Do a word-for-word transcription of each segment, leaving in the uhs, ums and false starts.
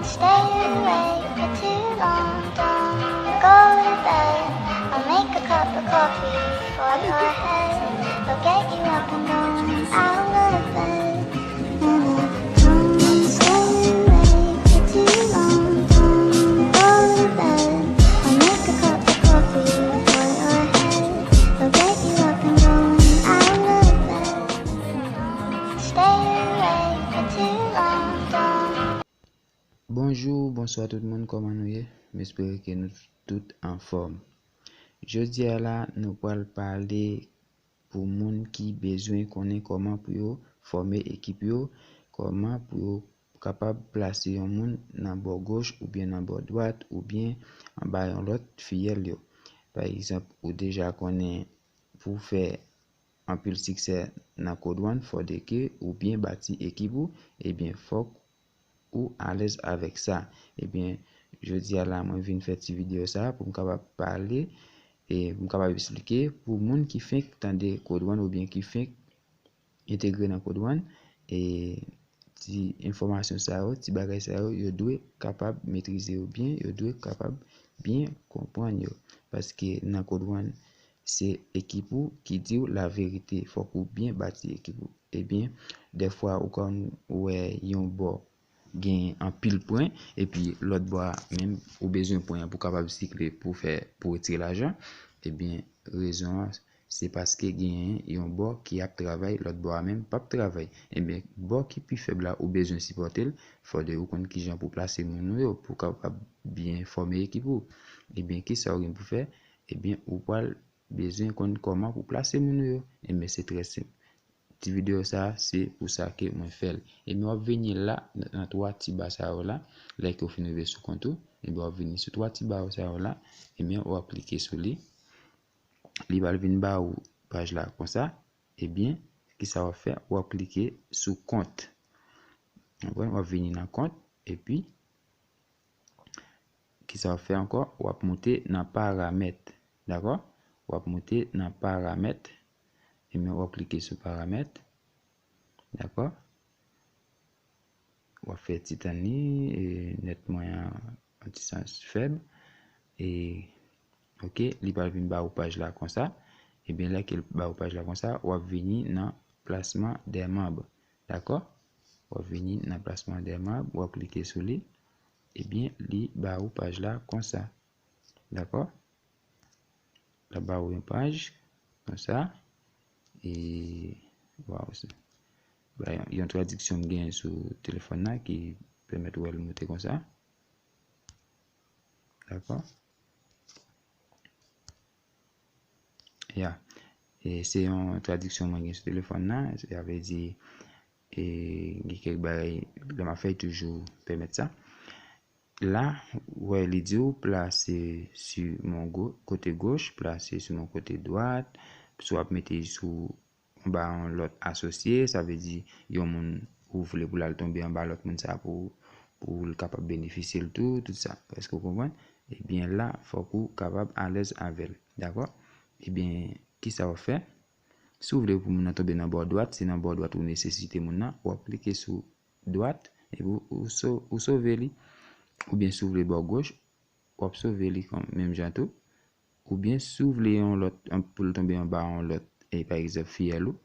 Stay awake for too long, don't go to bed. I'll make a cup of coffee for your head. I'll get you up and going out of bed. And I don't stay awake for too long, don't go to bed. I'll make a cup of coffee for your head. I'll get you up and going out of bed. Stay awake for too long, don't Bonjou, bonswa tout moun, kòman nou ye? M espere ke nou tout anfòm. Jodi a la, nou pral pale pou moun ki bezwen konnen kòman pou yo fòme ekip yo, kòman pou yo kapab plase yon moun nan bò goch oubyen nan bò dwat oubyen anba yon lòt fiyèl yo. Pa egzanp, ou deja konnen pou w fè anpil siksè nan Code One, fòdeke ou byen bati ekip ou, ebyen fòk ou alèz avèk sa. Ebyen, jodi a la, mwen vin fè ti videyo sa pou m kapab pale e pou m kapab eksplike pou moun ki fenk tande Code One oubyen ki fenk entegre nan Code One, e ti enfòmasyon sa yo, ti bagay sa yo, yo dwe kapab metrize yo byen, yo dwe kapab byen konprann yo. Paske nan Code One, se ekip ou ki di w laverite. Fòk ou byen bati ekip ou. Ebyen, dèfwa ou konn wè yon bò gen anpil pwen, epi lòt bò a menm ou bezwen pwen an pou kapab sikle pou fè, pou retire lajan, ebyen, rezon an, se paske genyen yon bò ki ap travay, lòt bò a menm p ap travay. Ebyen, bò ki pi fèb la ou bezwen sipòte l, fòde ou konn kijan pou plase moun ou yo, pou kapab byen fòme ekip ou. Ebyen, kisa ou gen pou fè? Ebyen, ou pral bezwen konn kòman pou plase moun ou yo. Ebyen, se trè senp. Ti videyo sa, se pou sa ke mwen fè l. Ebyen, w ap vini la, nan twa ti ba sa yo la, lè ke w fin rive sou kont ou, ebyen, w ap vini sou twa ti ba sa yo la, ebyen, w ap klike sou li. Li pral vin ba ou paj la konsa, ebyen, kisa w ap fè? W ap klike sou kont. Konprann? W ap vini nan kont, epi, kisa w ap fè ankò? W ap moute nan paramèt. Dakò? W ap moute nan paramèt. Ebyen, w ap klike sou paramèt. Dakò? W ap fè ti tann li, e, nèt mwen an, an ti sans fèb. E, oke, li pral vin ba ou paj la konsa. Ebyen, lè ke l ba ou paj la konsa, w ap vini nan plasman dè manb. Dakò? W ap vini nan plasman dè manb, w ap klike sou li. Ebyen, li ba ou paj la konsa. Dakò? L ap ba ou yon paj konsa. E, waw, se, ba, yon, yon tradiksyon m genyen sou telefòn nan ki pèmèt ou wè l moute konsa. Dakò? Ya. E se yon tradiksyon mwen gen sou telefòn nan. Sa vle di, e, gen kèk bagay, lè m ap fè, toujou pèmèt sa. La, ou wè, li di w plase sou mon go, kote goch, plase sou mon kote dwat. Si w ap mete sou anba yon lòt asosye, sa vle di yon moun ou vle pou l al tonbe anba lòt moun sa pou, pou l kapab benefisye l tou, tout sa. Èske w konprann? Ebyen la, fòk ou kapab alèz avè l. Dakò? Ebyen, kisa w ap fè? Si w vle pou moun nan tonbe nan bò dwat, se nan bò dwat ou nesesite moun nan, w ap klike sou dwat, epi ou, ou so-, ou sove li. Oubyen si w vle bò goch, w ap sove li kon, menm jan tou. Oubyen si w vle yon lòt, an, pou l tonbe anba yon lòt, e pa egzanp, fiyèl ou,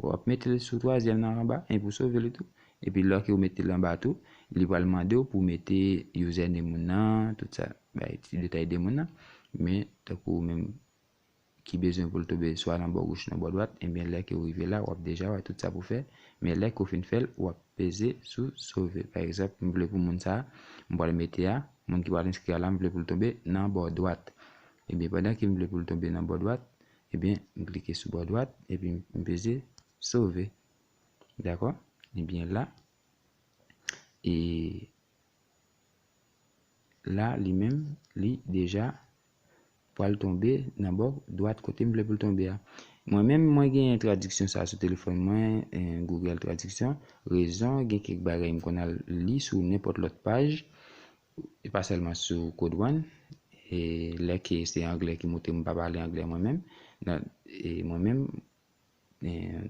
w ap mete l sou twazyèm nan anba, epi w sove li tou. Epi lè ke w mete l anba tou, li pral mande w pou w mete username moun nan, tout sa, bay ti detay de moun nan. Men, tankou ou menm ki bezwen pou l tonbe swa nan bò goch, nan bò dwat, ebyen, lè ke w rive la, w ap deja wè tout sa pou fè. Men lè ke w fin fè l, w ap peze sou sove. Pa egzanp, m vle pou moun sa a, m pral mete a, moun ki pral enskri a la, m vle pou l tonbe nan bò dwat. Ebyen, pandan ke m vle pou l tonbe nan bò dwat, ebyen, m klike sou bò dwat, epi m peze sove. Dakò? Ebyen, la, e la, li menm, li deja pral tonbe nan bò dwat kote m vle pou l tonbe a. Mwen menm, mwen genyen tradiksyon sa a sou telefòn mwen, eh, Google Tradiksyon. Rezon, gen kèk bagay m konn al li sou nenpòt lòt paj, e pa sèlman sou Code One. E lè ke se anglè ki moute m, m pa pale anglè mwen menm. Nan, e mwen menm, eh,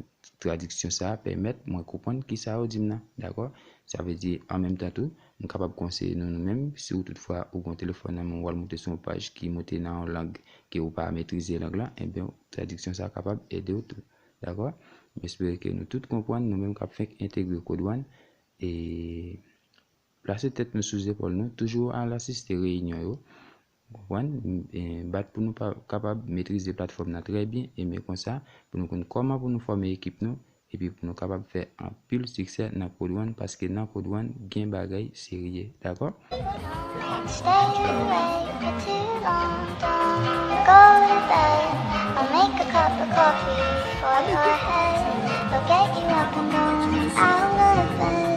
tradiksyon sa a pèmèt mwen konprann ki sa yo di m nan, dakò? Sa vle di, an menm tan tou, m kapab konseye nou, nou menm, si w toutfwa ou gen yon telefòn nan men w, w al moute sou yon paj ki moute nan yon lang ke ou pa metrize lang lan, ebyen, tradiksyon sa a kapab ede w tou, dakò? M espere ke nou tout konprann, nou menm k ap fenk entegre Code One, e plase tèt nou sou zepòl nou, toujou al asiste reyinyon yo, konprann, e bat pou nou pa kapab metrize platfòm nan trè byen, e men konsa, pou nou konn kòman pou nou fòme ekip nou, epi pou nou kapab fè anpil siksè nan Code One, paske nan Code One, gen bagay serye, dakò? Stay away for too long, don't go to bed. I'll make a cup of coffee for your head. I'll get you up and going out of bed.